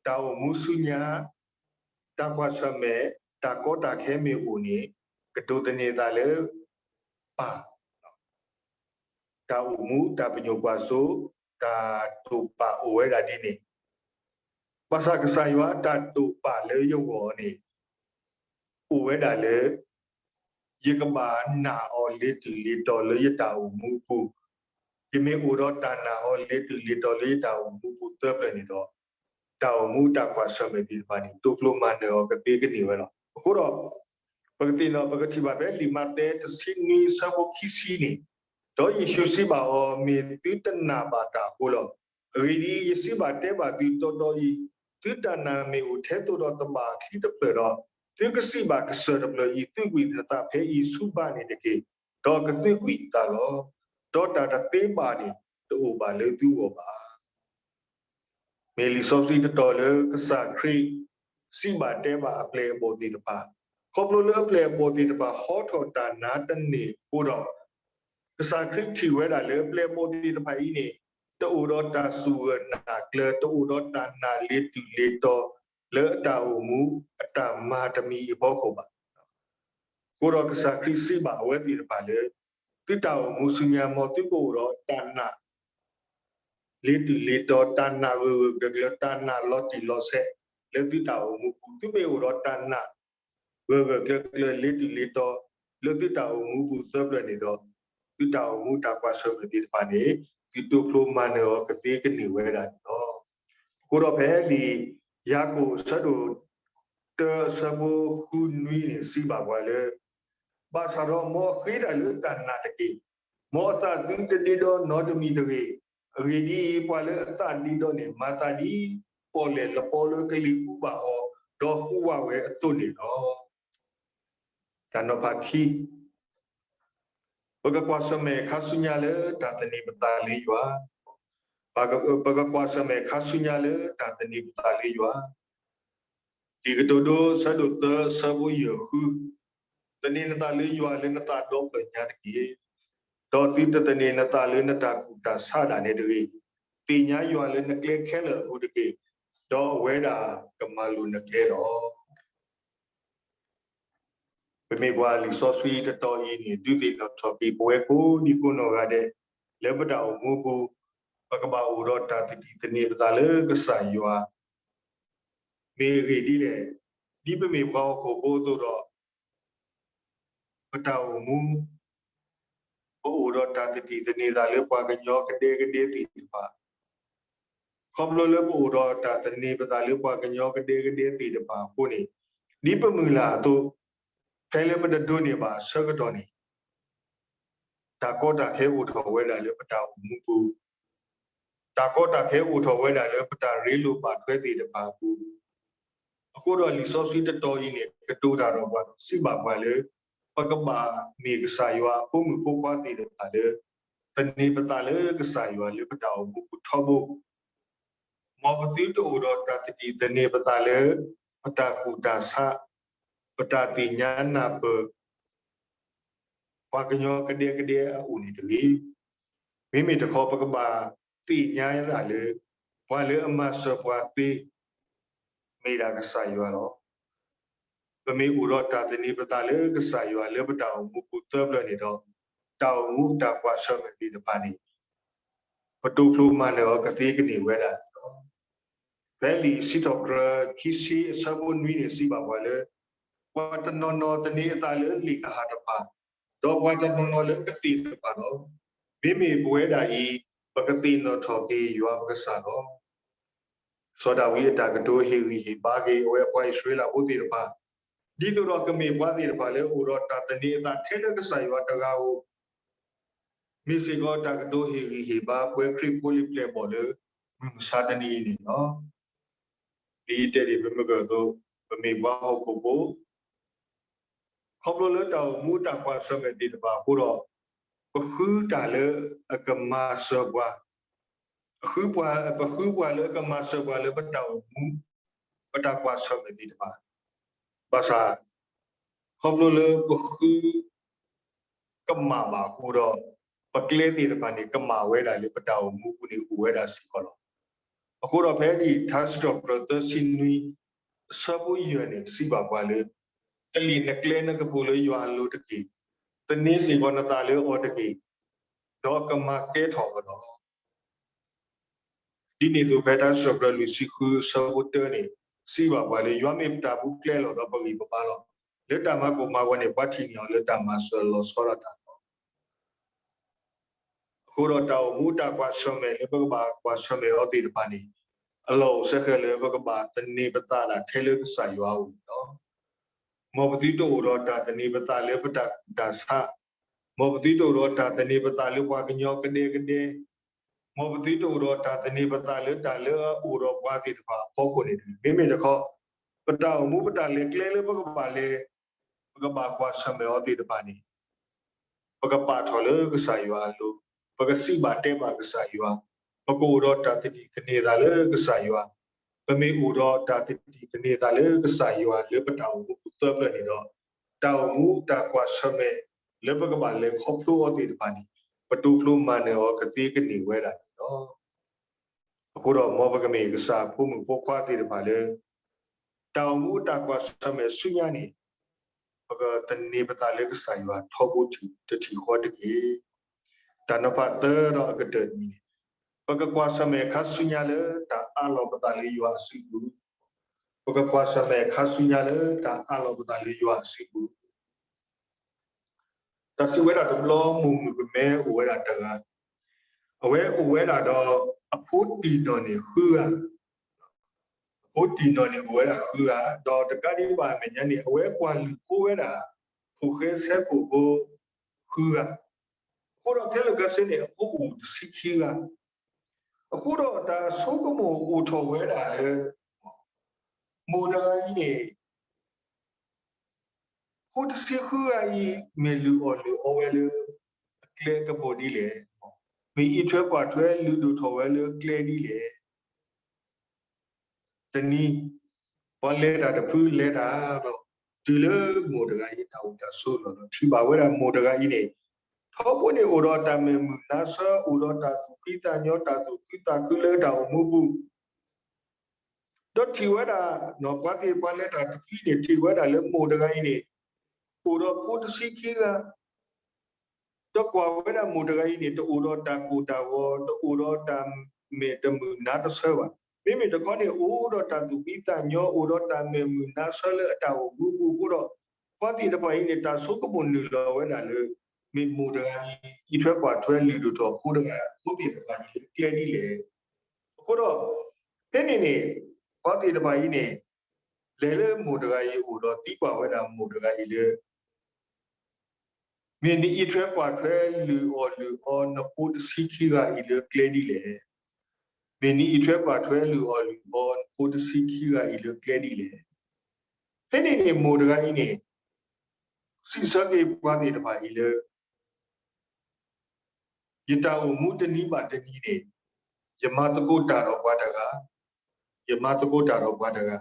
တၢ်အိၣ်မူဆူညါ တၢ်ကွၢ်ဆၢၣ်မဲာ် တၢ်ကီတၢ်ခဲမ့ၢ်အိၣ်န့ၣ် ကဒိးသန့ၤသးလၢ ပၢ် တၢ်အိၣ်မူ တၢ်ပညိၣ်ကွၢ်စိ တၢ်တိာ်ပာ်အိၣ်ဝဲဒၣ်ဒ်န့ၣ် ဘၣ်ဆၣ်ကစၢ်ယွၤတၢ်တိာ်ပာ်လၢယဂီၢ်န့ၣ် အိၣ်ဝဲဒၣ်လၢ ယကဘၣ်နာ်အီၤလၢတုၤလၢတီၤလၢယတၢ်အိၣ်မူအပူၤ, ယမ့ၢ်အိၣ်ဒီးတၢ်နာ်အီၤလၢတုၤလၢတီၤလၢယတၢ်အိၣ်မူအပူၤသၢပျၢၣ်န့ၣ်ဒီး တၢ်အိၣ်မူတၢ်ကွၢ်ဆၢၣ်မဲာ်သ့ၣ်တဖၣ်န့ၣ် တိဖျိမၤနၢၤအီၤကသ့ကန့ၢ်ဝဲလီၤ. အဃိဒီး ပကသ့ၣ်နီၣ် ပကထံၣ်ဘၣ်ဖဲလံာ်မးသဲတဆံနွံအဆၢဖိခံဆံန့ၣ်, ဒီးယ့ၣ်ၡူးစံးဘၣ်အီၤ, မ့ၢ်သုတနာ်ဘၣ်တၢ်အဃိလီၤ. အဂ့ၢ်ဒ်အံၤ, ယစံးဘၣ်တဲဘၣ်သုတီတီအံၤ, သုတၢ်နာ်မ့ၢ်အိၣ်ထဲသိးဒီးသဘၣ်အချံတဖျၢၣ်ဒီး, သုကစံးဘၣ်ကစၢၢ်တဖျၢၣ်အံၤ, သုးကွံာ်နသးဖဲအံၤဆူဘါန့ၣ်တက့ၢ်, ဒီးကသုးကွံာ်အသးလီၤ. ဒီးတၢ်တသ့ဘၣ်န့ၣ် တအိၣ်ဘၣ်လၢသုဂီၢ်ဘၣ်. မ့ၢ်လံာ်စီဆှံတတီၤလၢကစၢ်ခရံာ်စံးဘၣ်တဲဘၣ်အပျဲၢ်အဘီၣ်သ့ၣ်တဖၣ်, ခီဖျိလၢအပျဲၢ်အဘီၣ်သ့ၣ်တဖၣ်ဟီထီၣ်တၢ်နါတန့ၢ်အဃိဒီး ကစၢ်ခရံာ်ထံၣ်ဝဲဒၣ်လၢအပျဲၢ်အဘီၣ်သ့ၣ်တဖၣ်အံၤန့ၣ် တအိၣ်ဒီးတၢ်စူၢ်ဂၢၢ်နာ်ကျၢၤ တအိၣ်ဒီးတၢ်နာ်လ့ၤတုၤလ့ၤတီၤ လၢအတၢ်အိၣ်မူအတၢ်မၤတမံၤအံၤအဖီခိၣ်ဘၣ်. အဃိဒီးကစၢ်ခရံာ်စံးဘၣ်အဝဲသ့ၣ်တဖၣ်လၢ သုတၢ်အိၣ်မူဆူညါ မ်သုကအိၣ်ဒီးတၢ်နာ် လ့ၤတုၤလ့ၤတီၤ, တၢ်နာ်ဂၢၢ်ဂၢၢ်ကျၢၤကျၢၤ, တၢ်နာ်လီၤတံၢ်လီၤဆဲး လၢသုတၢ်အိၣ်မူပူၤ, သုမ့ၢ်အိၣ်ဒီးတၢ်နာ် ဂၢၢ်ဂၢၢ်ကျၢၤကျၢၤ လ့ၤတုၤလ့ၤတီၤ လၢသုတၢ်အိၣ်မူပူၤသၢပျၢၢ်န့ၣ်ဒီး သုတၢ်အိၣ်မူတၢ်ကွၢ်ဆၢၣ်မဲာ်သ့ၣ်တဖၣ်န့ၣ် သုတိဖျိမၤနၢၤအီၤကသ့ကန့ၢ်ဝဲဒၣ်န့ၣ်လီၤ. အဃိဒီးဖဲလံာ်ယၤကိာ်အဆၢဒိၣ်တၢအဆၢဖိဃုနွံန့ၣ် စံးဘၣ်ပှၤလၢ ဘၣ်ဆၣ်ဒီးမ်အဃ့တၢ်လၢတၢ်နာ်တက့ၢ်. မ်အသးသုတဒ့ဒီနီတမံၤတဂ့ၤ. အဂ့ၢ်ဒ်အံၤ, ပှၤလၢအသးဒ့ဒီန့ၣ် မၤသးဒ်ပီၣ်လဲၣ်လပီလၢကလံၤအူဘၣ်အီၤ ဒီးဟူးဝးဝဲအသိးန့ၣ်လီၤ. တၢ်နီၤဖးခံ, ပကကွၢ်ဆၢၣ်မဲာ်ခါဆူညါလၢတၢ်သန့ၤပသးလၢယွၤ, ပကကွၢ်ဆၢၣ်မဲာ်ခါဆူညါလၢတၢ်သန့ၤပသးလၢယွၤ တံၤကတိၤဒိ အဆၢဒိၣ်သၢ အဆၢဖိယဲၢ်ဃု, သန့ၤနသးလၢယွၤလၢနသးဒီဖျၢၣ်ညါတက့ၢ်. ဒီးသုတသန့ၤနသးလၢနတၢ်ကူၣ်တၢ်ဆးဒၣ်နဲတဂ့ၤ. သ့ၣ်ညါယွၤလၢနကျဲခဲလၢာ်အပူၤတက့ၢ်, ဒီးအဝဲဒၣ်ကမၤလိၤနကျဲလီၤ. ပမ့ၢ်ကွၢ်လံာ်စီဆှံတတီၤအံၤန့ၣ် ဒုးသ့ၣ်နီၣ်ထီၣ်က့ၤပဝဲကိးဒံကိးနီၢ်ဂၤဒဲး လၢပတၢ်အိၣ်မူပူၤ ပကဘၣ်အိၣ်ဒီးတၢ်သထံၣ်သန့ၤပသးလၢကစၢ်ယွၤ မ့ၢ်အဂ့ၢ်ဒ်လဲၣ်. ဒ်ပမ့ၢ်ပှၤဟီၣ်ခိၣ်ဖိအသိးဒီး ပတၢ်အိၣ်မူ ပအိၣ်ဒီးတၢ်သထံၣ်သန့ၤသးလၢပှၤကညီကဒဲကဒဲသ့ၣ်တဖၣ် ခီဖျိလၢပအိၣ်ဒီးတၢ်သန့ၤပသးလၢပှၤကညီကဒဲကဒဲသ့ၣ်တဖၣ်အဃိန့ၣ်, ဒ်ပမုၢ်လၢ်အသိး, ဖဲလၢပတဒိးန့ၢ်ဘၣ်အဆၢကတီၢ်န့ၣ်, တၢ်ကီတၢ်ခဲအိၣ်ထီၣ်ဝဲဒၣ်လၢပတၢ်အိၣ်မူပူၤ, တၢ်ကီတၢ်ခဲအိၣ်ထီၣ်ဝဲဒၣ်လၢပတၢ်ရ့လိာ်ဘၣ်ထွဲသ့ၣ်တဖၣ်အပူၤ, အဃိဒီးလံာ်စီဆှံတတီၤအံၤန့ၣ် ကတိၤတၢ်ဒီးပှၤ စံးဘၣ်ပှၤလၢ ပကဘၣ်မ့ၢ်ကစၢ်ယွၤအဖိမုၣ်ဖိခွါသ့ၣ်တဖၣ်လၢ သန့ၤပသးလၢကစၢ်ယွၤလၢပတၢ်အိၣ်မူပူၤထီဘိ, မ်ပသုတအိၣ်ဒီးတၢ်သထံၣ်သန့ၤပသးလၢ ပတၢ်ကူၣ်တၢ်ဆး, ပတၢ်သ့ၣ်ညါနၢ်ပၢၢ် ပှၤကညီကဒဲကဒဲအအိၣ်န့ၣ်တဂ့ၤ. မ့မ့ၢ်တခီ ပကဘၣ်သ့ၣ်ညါဒၣ်လၢ ပှၤလၢအမၤစၢၤပှၤသ့ မ့ၢ်ဒၣ်ကစၢ်ယွၤလီၤ. ပမ့ၢ်အိၣ်ဒီးတၢ်သန့ၤပသးလၢကစၢ်ယွၤလၢပတၢ်အိၣ်မူပူၤသၢပျၢၢ်န့ၣ်ဒီး, တၢ်အိၣ်မူတၢ်ကွၢ်ဆၢၣ်မဲာ်သ့ၣ်တဖၣ်န့ၣ် ပတိဖျိမၤနၢၤအီၤကသ့ကန့ၢ်ဝဲဒၣ်န့ၣ်လီၤ. ဖဲလံာ်စံးထီၣ်ပတြၢၤခံဆံအဆၢဖိနွံန့ၣ် စံးဘၣ်ပှၤလၢ ပှၤတနီၤနီၤသန့ၤအသးလၢလံာ်ကဟၣ်တဖၣ်, ဒီးပှၤတနီၤနီၤလၢကသ့ၣ်တဖၣ်လီၤ. မ့မ့ၢ်ပဝဲဒၣ်အံၤ, ပကသ့ၣ်နီၣ်ထီၣ်က့ၤယွၤပကစၢ်လီၤ. စီၤဒၤဝံးအတၢ်ကတိၤဟ့ၣ်ဂံၢ်ဟ့ၣ်ဘါက့ၤ အဝဲပှၤအံၣ်စရ့လးဖိသ့ၣ်တဖၣ်, ဒ်သိးဒီးကမ့ၢ်ပှၤသ့ၣ်တဖၣ်လၢအိၣ်ဒီးတၢ်သန့ၤအသးထဲလၢကစၢ်ယွၤတဂၤဧိၤ, မ့ၢ်စ့ၢ်ကီးတၢ်ကတိၤဟ့ၣ်ဂံၢ်ဟ့ၣ်ဘါပှၤခရံာ်ဖိလၢပျဲၢ်ဘီၣ်လၢ မုၢ်မဆါတနံၤအံၤန့ၣ်လီၤ. ဒ်ယတဲတ့ၢ်ပမုၢ်ကၢၢ်အသိး, ပမ့ၢ်ပှၤဟီၣ်ခိၣ်ဖိ ခီဖျိလၢတၢ်အိၣ်မူတၢ်ကွၢ်ဆၢၣ်မဲာ်သ့ၣ်တဖၣ်အဃိဒီး, ပဃုတၢ်လၢအကမၤစၢၤပှၤ, ပဃုပှၤ, ပဃုပှၤလၢအကမၤစၢၤပှၤလၢပတၢ်အိၣ်မူ, ပတၢ်ကွၢ်ဆၢၣ်မဲာ်သ့ၣ်တဖၣ်, ဘၣ်ဆၣ်, ခီဖျိလၢပဃု ကမၣ်ဘၣ်အဃိဒီး, ပကျဲသ့ၣ်တဖၣ်န့ၣ် ကမၣ်ဝဲဒၣ်လၢပတၢ်အိၣ်မူအပူၤန့ၣ်အိၣ်ဝဲဒၣ်စ့ၢ်ကီးလီၤ. အဃိဒီးဖဲဒၣ်ထါစံးထီၣ်ပတြၢၤသၢဆံနွံ အဆၢဖိယဲၢ်န့ၣ် စံးဘၣ်ပှၤလၢ, တလ့ၣ်နကျဲနကပူၤလၢယွၤအလိၤတက့ၢ်. သန့ၤစ့ၢ်ကီးနသးလၢအီၤတက့ၢ်, ဒီးကမၤကဲထီၣ်အီၤလီၤ. ဒ်န့ၣ်အသိးဖဲထါစံးထီၣ်ပတြၢၤလွံၢ်ဆံဃုအဆၢဖိတၢန့ၣ်, စံးဘၣ်ပှၤလၢ ယွၤမ့ၢ်ပတၢ်ပူၤကျဲလီၤဒီးပဂံၢ်ပဘါလီၤ. လၢတၢ်မၤကိၢ်မၤဂီၤန့ၣ် ပှၤထံၣ်န့ၢ်အီၤလၢတၢ်မၤစၢၤလီၤဆီဒၣ်တၢ်လီၤ. အဃိဒီးတၢ်အိၣ်မူတၢ်ကွၢ်ဆၢၣ်မဲာ်လၢပကဘၣ်ကွၢ်ဆၢၣ်မဲာ်အီၤသ့ၣ်တဖၣ်န့ၣ်, အလီၢ်အိၣ်စ့ၢ်ကီးလၢပကဘၣ်သန့ၤပသးဒၣ်ထဲလၢကစၢ်ယွၤအအိၣ်န့ၣ်လီၤ. မ်ပသုတအိၣ်ဒီးတၢ်သန့ၤပသးလၢပတၢ်ကူၣ်တၢ်ဆး, မ်ပသုတအိၣ်ဒီးတၢ်သန့ၤပသးလၢပှၤကညီကဒဲကဒဲ, မ်ပသုတအိၣ်ဒီးတၢ်သန့ၤပသးလၢတၢ်လၢအအိၣ်ဒီးပှၤသ့ၣ်တဖၣ်အဖီခိၣ်န့ၣ်တဂ့ၤ. မ့မ့ၢ်တခီ, ပတၢ်အိၣ်မူပတၢ်လဲၤကျဲလၢပကဘၣ်လဲၤ, ပကဘၣ်ကွၢ်ဆၢၣ်မဲာ်အီၤသ့ၣ်တဖၣ်န့ၣ်, ပကပာ်ထီၣ်လၢကစၢ်ယွၤအလိၤ, ပကစံးဘၣ်တဲဘၣ်ကစၢ်ယွၤ, ပကအိၣ်ဒီးတၢ်သန့ၤသးလၢကစၢ်ယွၤ, ပမ့ၢ်အိၣ်ဒီးတၢ်သန့ၤသးလၢကစၢ်ယွၤလၢပတၢ်အိၣ်မူပူၤသၢဖျၢၣ်န့ၣ်ဒီး, တၢ်အိၣ်မူတၢ်ကွၢ်ဆၢၣ်မဲာ်လၢပကဘၣ်လဲၤခီဖျိအီၤသ့ၣ်တဖၣ်န့ၣ်, ပတိဖျိမၤနၢၤအီၤကသ့ကန့ၢ်ဝဲဒၣ်န့ၣ်လီၤ. အဃိဒီးမ်ပကမ့ၢ်ကစၢ်အဖိမုၣ်ဖိခွါသ့ၣ်တဖၣ်လၢ တၢ်အိၣ်မူတၢ်ကွၢ်ဆၢၣ်မဲာ်ဆူညါန့ၣ်, ပကသန့ၤပသးလၢကစၢ်ယွၤထီဘိတထံၣ်ဃီတက့ၢ်. တၢ်နီၤဖးသၢဒီးအကတၢၢ်တမံၤန့ၣ်, ပကကွၢ်ဆၢၣ်မဲာ်ခါဆူညါလၢတၢ်အးလီၤပသးလၢယွၤအစုပူၤ, ပကကွၢ်ဆၢၣ်မဲာ်ခါဆူညါလၢတၢ်အးလီၤပသးလၢယွၤအစုပူၤ တၢ်စံးဝဲဒၣ်တဘျီမိၢ်မုၣ်ကမဲအိၣ်ဝဲဒၣ်တဂၤ, အဝဲအိၣ်ဝဲဒၣ်ဒီးအဖိတံၢ်နီၢ်န့ၣ်ဃုဂၤ, အဖိတံၢ်နီၢ်န့ၣ်အိၣ်ဝဲဒၣ်ဃုဂၤ, ဒီးတကးဒံးဘၣ်အမဲာ်ညါန့ၣ် အဝဲကွၢ်လုၢ်ဖိဝဲဒၣ် ဖိၣ်ဃဲဆဲခိၣ်ဖိဃုဂၤ, အဃိဒီးခဲလၢာ်ခဲဆ့န့ၣ် အဖိအိၣ်တဆံခံဂၤ, အဃိဒီးတၢ်ဆိကမိၣ်အိၣ်ထီၣ်ဝဲဒၣ်လၢ မိၢ်တဂၤအံၤန့ၣ် ဖိတဆံဃုဂၤအံၤ မ့ၢ်လုၢ်အီၣ်လုၢ်အီဝဲလၢ အကျဲကဘိၣ်ဒ်လဲၣ်, မ့ၢ်အံးထွဲကွၢ်ထွဲလုၢ်ဒိၣ်ထီၣ်ဝဲလၢကျဲဒ်လဲၣ်. တနံၤ ပှၤလဲၤတၢ်တဖုလဲၤတၢ်ဒီး တုၤလၢမိၢ်တဂၤအံၤတၢ်အိၣ်တၢ်ဆိးလီၤဒီး ထံၣ်ဘၣ်ဝဲဒၣ်မိၢ်တဂၤအံၤန့ၣ် ထီဘိန့ၣ်အိၣ်ဒီးတၢ်မဲာ်မုာ်နါဆၢ အိၣ်ဒီးတၢ်သူၣ်ဖှံသးညီ တၢ်သူၣ်ခုသးခုလၢတၢ်အိၣ်မူပူၤ ဒီးထံၣ်ဝဲဒၣ် ပှၤသ့ၣ်ပှၤလဲၤတၢ်တဖုန့ၣ် ထံၣ်ဝဲဒၣ်လၢမိၢ်တဂၤအံၤန့ၣ် အိၣ်ဒီးဖိတဆံခံဂၤ ဒီးကွၢ်ဝဲဒၣ်မိၢ်တဂၤအံၤန့ၣ် တအိၣ်ဒီးတၢ်ကိၢ်တၢ်ဂီၤ တအိၣ်ဒီးတၢ်မဲာ်တမုာ်နါတဆၢဘၣ်. မ့မ့ၢ်တခီန့ၣ် အိၣ်ဒီးတၢ်သူၣ်ဖှံသးညီ အိၣ်ဒီးတၢ်မဲာ်မုာ်နါဆၢလၢအတၢ်အိၣ်မူပူၤအဃိဒီး ပှၤသ့ၣ်တဖၣ်အံၤန့ၣ် တၢ်ဆိကမိၣ်နုာ်လီၤဝဲဒၣ်လၢ မ့ၢ်မိၢ်တဂၤအံၤ အံးထွဲကွၢ်ထွဲလုၢ်ဒိၣ်ထီၣ်ဖိတဂၤ ဖိသ့ၣ်တဖၣ်အံၤလၢကျဲဒ်လဲၣ်. အဃိဒီး ဖဲန့ၣ်န့ၣ် ပှၤသ့ၣ်တဖၣ်အံၤန့ၣ် လဲၤလၢမိၢ်တဂၤအံၤအအိၣ်ဒီးသံကွၢ်ဝဲဒၣ်မိၢ်တဂၤအံၤလၢ မ့ၢ်နအံးထွဲကွၢ်ထွဲလုၢ်အီၣ်လုၢ်အီနဖိတဆံခံဂၤအံၤလၢကျဲဒ်လဲၣ်. မ့ၢ်နအံးထွဲကွၢ်ထွဲလုၢ်အီၣ်လုၢ်အီနဖိတဆံခံဂၤအံၤလၢကျဲဒ်လဲၣ်. ဖဲန့ၣ်န့ၣ်မိၢ်တဂၤအံၤန့ၣ် စံးဆၢက့ၤပှၤသ့ၣ်တဖၣ်အံၤလၢ ယတၢ်အိၣ်မူတနံၤဘၣ်တနံၤန့ၣ် ယမၤသကိးတၢ်ဒီးပှၤတဂၤ, ယမၤသကိးတၢ်ဒီးပှၤတဂၤ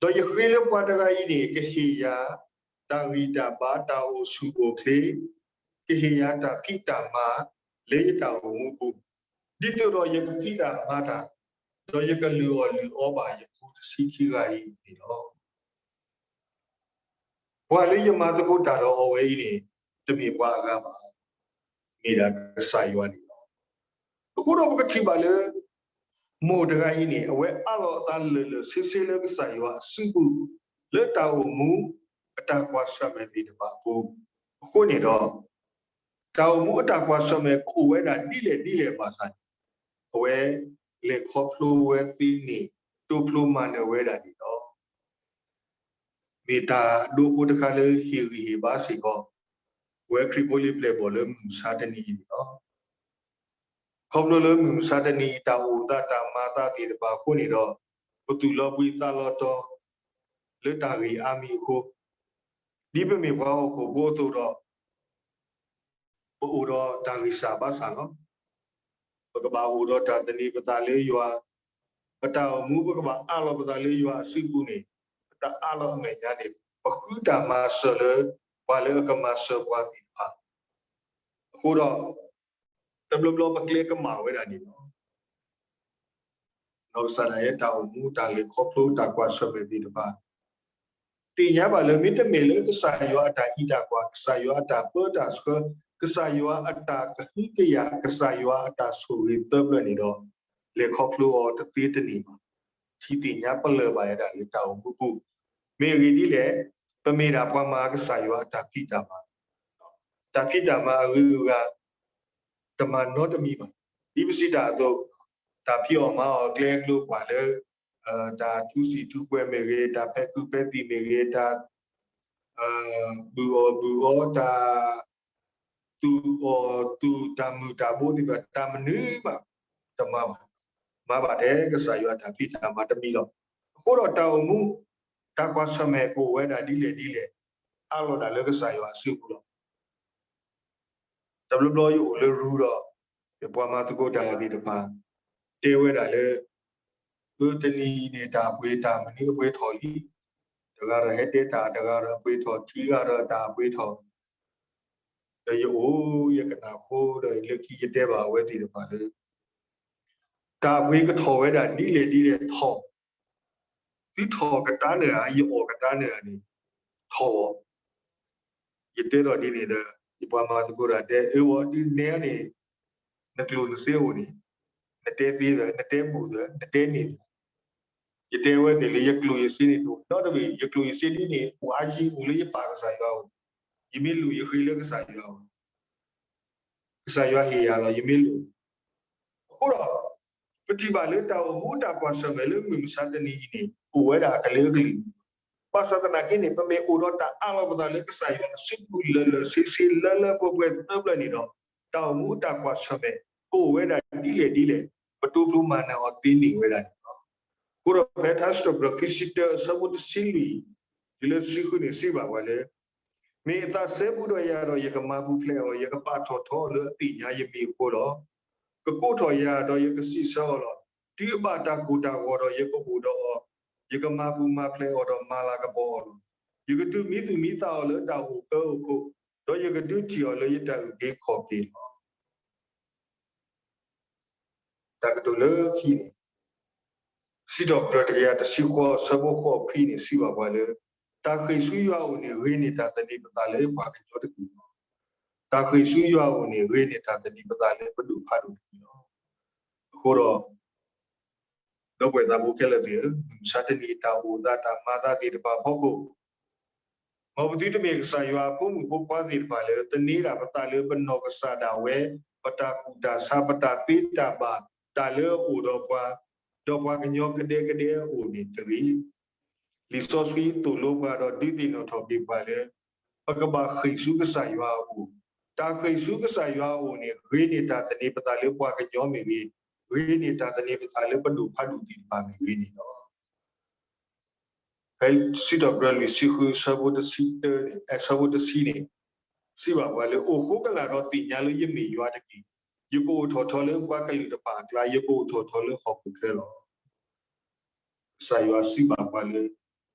ဒီးယဃ့လၢပှၤတဂၤအံၤန့ၣ် ကဟ့ၣ်ယၤ တၢ်ဂံၢ်တၢ်ဘါ တၢ်အိၣ်ဆူၣ်အိၣ်ချ့, ကဟ့ၣ်ယၤတၢ်ဖံးတၢ်မၤ လၢယတၢ်အိၣ်မူပူၤ, ဒ်သိးဒီးယကဖံးတၢ်မၤတၢ်, ဒီးယကလုၢ်အီၣ်လုၢ်အီဘၣ်ယဖိတဆံခံဂၤအံၤန့ၣ်လီၤ. ပှၤလၢယမၤသကိးတၢ်ဒီးအီၤဝဲအံၤန့ၣ် တမ့ၢ်ပှၤအဂၤဘၣ်, မ့ၢ်ဒၣ်ကစၢ်ယွၤန့ၣ်လီၤ. အဃိဒီးပကထံၣ်ဘၣ်လၢ မိၢ်တဂၤအံၤန့ၣ် အဝဲအးလီၤအသးလၢာ်လၢာ်ဆ့ဆ့လၢကစၢ်ယွၤအစုပူၤ လၢတၢ်အိၣ်မူအတၢ်ကွၢ်ဆၢၣ်မဲာ်သ့ၣ်တဖၣ်အပူၤအဃိန့ၣ်ဒီး, တၢ်အိၣ်မူအတၢ်ကွၢ်ဆၢၣ်မဲာ်ကအိၣ်ဝဲဒၣ်ဒ်လဲၣ်ဒ်လဲၣ်ဘၣ်ဆၣ်န့ၣ်, အဝဲလဲၤခီဖျိဝဲသ့န့ၣ် တိဖျိမၤနၢၤဝဲဒၣ်န့ၣ်လီၤ. မ့ၢ်တၢ်ဒိဖိတခါလၢဟ့ၣ်ဂံၢ်ဟ့ၣ်ဘါစ့ၢ်ကီး ပဝဲခရံာ်ဖိလံၤပျဲၢ်ဘီၣ်လၢမုၢ်မဆါတနံၤအံၤန့ၣ်လီၤ. ခီဖျိလၢမုၢ်မဆါတနံၤအံၤ တၢ်အိၣ်သးတၢ်မၤသးသ့ၣ်တဖၣ်အဃိန့ၣ်ဒီး, ပသူၣ်လီၤဘှံးသးလီၤတီၤ လၢတၢ်ဂ့ၢ်အါမံၤအဃိ, ဒ်ပမ့ၢ်ပှၤဟီၣ်ခိၣ်ဖိအသိးဒီး ပအိၣ်ဒီးတၢ်ဂံၢ်စၢ်ဘါစၢ်လီၤ. ပကဘၣ်အိၣ်ဒီးတၢ်သန့ၤပသးလၢယွၤ, ပတၢ်အိၣ်မူ ပကဘၣ်အးလီၤပသးလၢယွၤအစုပူၤန့ၣ်, ပတၢ်အးလီၤအမဲာ်ညါန့ၣ် ပဃုတၢ်မၤစၢၤလၢ ပှၤလၢအကမၤစၢၤပှၤသ့ၣ်တဖၣ် အဃိဒီး, တဘျီဘျီပကျဲကမၣ်ဝဲဒၣ်န့ၣ်လီၤ. နီၢ်ကစၢ်ဒၣ်ယဲ တၢ်အိၣ်မူ တၢ်လဲၤခီဖျိ တၢ်ကွၢ်ဆၢၣ်မဲာ်သ့ၣ်တဖၣ် သ့ၣ်ညါဘၣ်လၢ မ့တမ့ၢ်လၢကစၢ်ယွၤအတၢ်အံးတၢ်ကွၢ်, ကစၢ်ယွၤအတၢ်ပၢတၢ်ဆှၢ, ကစၢ်ယွၤအတၢ်ကဟုကယာ်, ကစၢ်ယွၤအတၢ်ဆိၣ်ဂ့ၤသၢဖျၢၣ်န့ၣ်ဒီး, လဲၤခီဖျိအီၤတသ့တန့ၢ်ဘၣ်. ထံၣ်သ့ၣ်ညါပလၢၢ်ဘၣ်ဝဲဒၣ်လၢတၢ်အိၣ်မူပူၤ, မ့ၢ်အဂ့ၢ်ဒ်လဲၣ်, ပမ့ၢ်ဒၣ်ပှၤမၤကစၢ်ယွၤအတၢ်ဖံးတၢ်မၤ, တၢ်ဖံးတၢ်မၤအဂုၤအဂၤ တမၤနီတမံၤဘၣ်. ဒ်ပစံးတၢ်အသိး, တၢ်ဖံးအီၣ်မၤအီၣ်အကျဲအကျိၤ ကွၢ်လၢ တၢ်ထူစံၣ်ထူပှဲၤမ့ၢ်ဂ့ၤ, တၢ်ဖဲးခုးဖဲးသံၣ်မ့ၢ်ဂ့ၤ, တၢ် ဘုၣ်အီၣ်ဘုၣ်အီ, တၢ်သူၣ်အီၣ်သူၣ်, တၢ်မုၢ်တၢ်ဘိသ့ၣ်တဖၣ် တၢ်မနုၤမး တမၤဘၣ်. မၤဘၣ်ထဲကစၢ်ယွၤတၢ်ဖံးတၢ်မၤတမံၤလီၤ. အဃိဒီးတၢ်အိၣ်မူ တၢ်ကွၢ်ဆၢၣ်မဲာ်ကအိၣ်ဝဲဒၣ်ဒ်လဲၣ်ဒ်လဲၣ် အးလီၤဒၣ်လၢကစၢ်ယွၤအစုပူၤလီၤ. တဘျီဘျီယအိၣ်လၢရူဒီး ယပှၤမၤသကိးတၢ်သ့ၣ်တဖၣ် တဲဝဲဒၣ်လၢ အၢ တနံၤအံၤန့ၣ် တၢ်အပှ့ၤတၢ်မနုၤအပှ့ၤထီၣ်လံ. တဂၤဒီးဟဲတဲတၢ်, တဂၤဒီးအပှ့ၤထီၣ်, ထံဂၤဒီးတၢ်အပှ့ၤထီၣ်, ဒီးယအိၣ်ယကနၣ်ဃိဒီး လၢခံယတဲဘၣ်အဝဲသ့ၣ်တဖၣ်လၢ တၢ်အပှ့ၤကထီၣ်ဝဲဒၣ်ဒ်လဲၣ်ဒ်လဲၣ်ထီၣ်, သုထီၣ်ကတၢၢ်န့ၣ်ဧါ, ယအီၣ်ကတၢၢ်န့ၣ်ဧါန့ၣ် ထီၣ်အီၤ. ယတဲထီၣ်ဒ်န့ၣ်ဒီး ယပှၤမၤသကိးတၢ်တဲ အၢ ဝဲဒ်န့ၣ်ဧါန့ၣ် နကျိၣ်နစ့အိၣ်န့ၣ် နတဲသ့သၢ, နတဲဘူးသၢ, နတဲန့ၢ်သၢ. ယတဲဝဲသ့ၣ်လၢ ယကျိၣ်ယစ့န့ၣ်တအိၣ်, ဒီတဘ့ၣ် ယကျိၣ်ယစ့ဒ်န့ၣ် အိၣ်အါယံၤအိၣ်လၢယပၢ်ကစၢ်ယွၤအအိၣ်, ယမ့ၢ်လိၣ်ယဃ့လၢကစၢ်ယွၤအအိၣ်, ကစၢ်ယွၤဟ့ၣ်ယၤလီၤ ယမ့ၢ်လိၣ်. အဃိဒီး ပထံၣ်ဘၣ်လၢတၢ်အိၣ်မူတၢ်ကွၢ်ဆၢၣ်မဲာ်လၢမုၢ်မဆါတနံၤအံၤန့ၣ် အိၣ်ဝဲဒၣ်အကလုာ်ကလုာ်, ဘၣ်ဆၣ်သနာ်က့န့ၣ် ပမ့ၢ်အိၣ်ဒီးတၢ်အးလီၤပသးလၢကစၢ်ယွၤအစုပူၤလၢာ်လၢာ်ဆ့ဆ့လၢလၢပှဲၤပှဲၤသၢဖျၢၣ်န့ၣ်ဒီး တၢ်အိၣ်မူတၢ်ကွၢ်ဆၢၣ်မဲာ် ကအိၣ်ဝဲဒၣ်ဒ်လဲၣ်ဒ်လဲၣ် ပတိဖျိမၤနၢၤအီၤသ့န့ၢ်ဝဲဒၣ်န့ၣ်လီၤ. အဃိဒီးဖဲထါစံးထီၣ်ပတြၢၤ ခံဆံတၢအဆၢဖိတဆံလွံၢ် တုၤလၢတဆံဃုန့ၣ် စံးဘၣ်ပှၤလၢ မ့ၢ်အသးစဲဘူးဒီးယၤဒီး ယကမၤပူၤဖျဲးအီၤ, ယကပာ်ထီၣ်ထီအီၤလၢအသ့ၣ်ညါယမံၤအဃိလီၤ. ကကိးထီၣ်ယၤဒီးယကစံးဆၢအီၤလီၤ. တုၤအဘၣ်တၢ်ကိၢ်တၢ်ဂီၤဒီး ယကအိၣ်ဒီးအီၤ, ယကမၤပူၤမၤဖျဲးအီၤဒီးမၤလၤကပီၤအီၤလီၤ. ယကဒုးမံသူၣ်မံသးအီၤလၢတၢ်အိၣ်အၢအခိၣ်, ဒီးယကဒုးထံၣ်အီၤလၢယတၢ်အုၣ်က့ၤခီၣ်က့ၤလီၤ. တၢ်ကတိၤလၢခံန့ၣ် စံးထီၣ်ပတြၢၤတကယၤတဆံဃိး အဆၢဖိဃိးခွံန့ၣ် စံးဘၣ်ပှၤလၢ တၢ်ဃ့ၢ်ဆူယွၤအအိၣ်န့ၣ် ဂ့ၤန့ၢ်တၢ်သန့ၤပသးလၢပှၤကညီတက့ၢ်လီၤ. တၢ်ဃ့ၢ်ဆူယွၤအအိၣ်န့ၣ် ဂ့ၤန့ၢ်တၢ်သန့ၤပသးလၢပဒိၣ်ဖးဒိၣ်တက့ၢ်လီၤ. အဃိဒီး ဒီပုၢ်ဝဲၢ်သးဘိခဲလၢာ်သ့ၣ်ဧၢ, မုၢ်မဆါတနံၤအံၤ တၢ်အိၣ်သးတၢ်မၤသးသ့ၣ်တဖၣ်အဖီခိၣ် မ်ပသုတမ့ၢ်ကစၢ်ယွၤအဖိမုၣ်ဖိခွါသ့ၣ်တဖၣ်လၢ သန့ၤဒၣ်ပသးလၢပနီၢ်ကစၢ်ဒၣ်ဝဲ, ပတၢ်ကူၣ်တၢ်ဆး ပတၢ်သ့တၢ်ဘၣ်, တၢ်လၢအအိၣ်ဒီးပှၤ, ဒီးပှၤကညီကဒဲကဒဲအအိၣ်န့ၣ်တဂ့ၤ. လံာ်စီဆှံသိၣ်လိပှၤဒီးဒုးသ့ၣ်နီၣ်ထီၣ်က့ၤပှၤလၢ ပကဘၣ်ဃ့ၢ်ဆူကစၢ်ယွၤအအိၣ်, တၢ်ဃ့ၢ်ဆူကစၢ်ယွၤအအိၣ်န့ၣ် ဂ့ၤန့ၢ်တၢ်သန့ၤပသးလၢပှၤကညီမ့ၢ်ဂ့ၤ, ဂ့ၤန့ၢ်တၢ်သန့ၤပသးလၢပဒိၣ်ဖးဒိၣ်သ့ၣ်တဖၣ်မ့ၢ်ဂ့ၤန့ၣ်လီၤ. ဖဲစံးထီၣ်ပတြၢၤလွံၢ်ဆံဃု အဆၢဖိတဆံတၢန့ၣ်, အဆၢဖိတဆံန့ၣ်, စံးဘၣ်ပှၤလၢ အိၣ်ဃိကလာ်ဒီးသ့ၣ်ညါလၢယမ့ၢ်ယွၤတက့ၢ်. ယကအိၣ်ထီၣ်ထီလၢပှၤကလုာ်တဖၣ်အကျါ, ယကအိၣ်ထီၣ်ထီလၢဟီၣ်ခိၣ်ချၢလီၤ. ကစၢ်ယွၤစံးဘၣ်ပှၤလၢ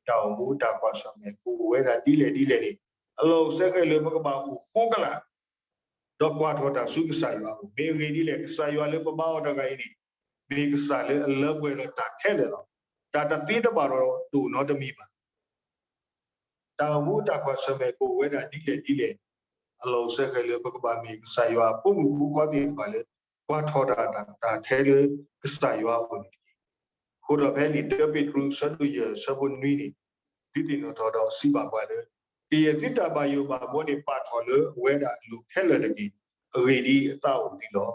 တၢ်အိၣ်မူတၢ်ကွၢ်ဆၢၣ်မဲာ် ကအိၣ်ဝဲဒၣ်ဒ်လဲၣ်ဒ်လဲၣ်န့ၣ်, အလီၢ်အိၣ်စဲဃဲၤလၢပကဘၣ်အိၣ်ဃိကလာ် ဒီးကွၢ်ထီၣ်တၢ်ဆူကစၢ်ယွၤအအိၣ်. မ့ၢ်အဂ့ၢ်ဒ်လဲၣ်, ကစၢ်ယွၤလၢပဘါအီၤတဂၤအံၤန့ၣ် မ့ၢ်ကစၢ်လၢအလၢပှဲၤဒီးတၢ်ခဲလၢာ်လီၤ. တၢ်တသ့တဘၣ်ဒီးတအိၣ်နီတမံၤဘၣ်. တၢ်အိၣ်မူတၢ်ကွၢ်ဆၢၣ်မဲာ် ကအိၣ်ဝဲဒၣ်ဒ်လဲၣ်ဒ်လဲၣ်, အလီၢ်အိၣ်စဲဃဲၤလၢပကဘၣ်မ့ၢ်ကစၢ်ယွၤအဖိမုၣ်ဖိခွါသ့ၣ်တဖၣ်လၢ ကွၢ်ထီၣ်တၢ်တၢ်ထဲလၢကစၢ်ယွၤအအိၣ်န့ၣ်တက့ၢ်. အဃိဒီးဖဲလံာ်တၢပ့းတရူး အဆၢဒိၣ်ယဲၢ် အဆၢဖိနွံန့ၣ်, ဒုးသ့ၣ်နီၣ်ထီၣ်ဒီးစံးဘၣ်ပှၤလၢ ကယဲၢ်သုတၢ်ဘၣ်ယိၣ်ဘၣ်ဘီန့ၣ် ပာ်ထီၣ်လၢအဝဲဒၣ်အလိၤခဲလၢာ်တက့ၢ်. အဂ့ၢ်ဒ်အံၤ, အသးအိၣ်သုလီၤ.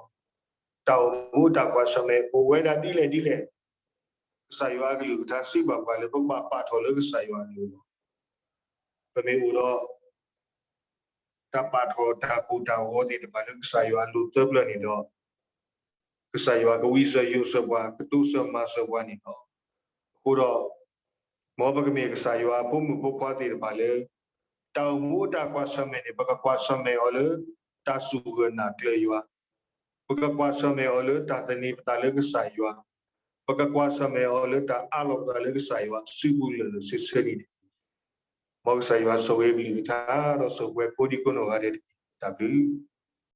တၢ်အိၣ်မူတၢ်ကွၢ်ဆၢၣ်မဲာ် အိၣ်ဝဲဒၣ်ဒ်လဲၣ်ဒ်လဲၣ်, ကစၢ်ယွၤအကလုၢ်ကထါစံးဘၣ်ပှၤလၢ ပကဘၣ်ပာ်ထီၣ်လၢကစၢ်ယွၤအလိၤလီၤ. ပမ့ၢ်အိၣ်ဒီး တၢ်ပာ်ထီၣ်တၢ်ကိၢ်တၢ်ဂီၤသ့ၣ်တဖၣ်လၢကစၢ်ယွၤအလိၤသၢပျၢၤန့ၣ်ဒီး, ကစၢ်ယွၤကဝံစၢၤယိးစၢၤပှၤ, ကတိစၢၤမၤစၢၤပှၤန့ၣ်လီၤ. အဃိဒီး, မ်ပကမ့ၢ်ကစၢ်ယွၤအဖိမုၣ်ဖိခွါသ့ၣ်တဖၣ်လၢ တၢ်အိၣ်မူတၢ်ကွၢ်ဆၢၣ်မဲာ်န့ၣ် ပကကွၢ်ဆၢၣ်မဲာ်အီၤလၢ တၢ်စူၢ်ဂၢၢ်နာ်ကျၢၤယွၤ, ပကကွၢ်ဆၢၣ်မဲာ်အီၤလၢတၢ်သန့ၤပသးလၢကစၢ်ယွၤ, ပကကွၢ်ဆၢၣ်မဲာ်အီၤလၢတၢ်အးလီၤပသးလၢကစၢ်ယွၤ စုပူၤလၢာ်လၢာ်ဆ့ဆ့န့ၣ်တက့ၢ်. မ်ကစၢ်ယွၤဆိၣ်ဂ့ၤကလုၢ်ကထါ ဒီးဆိၣ်ဂ့ၤကိးဒံကိးနီၢ်ဂၤဒဲးတက့ၢ်. တၢ်ဘျုး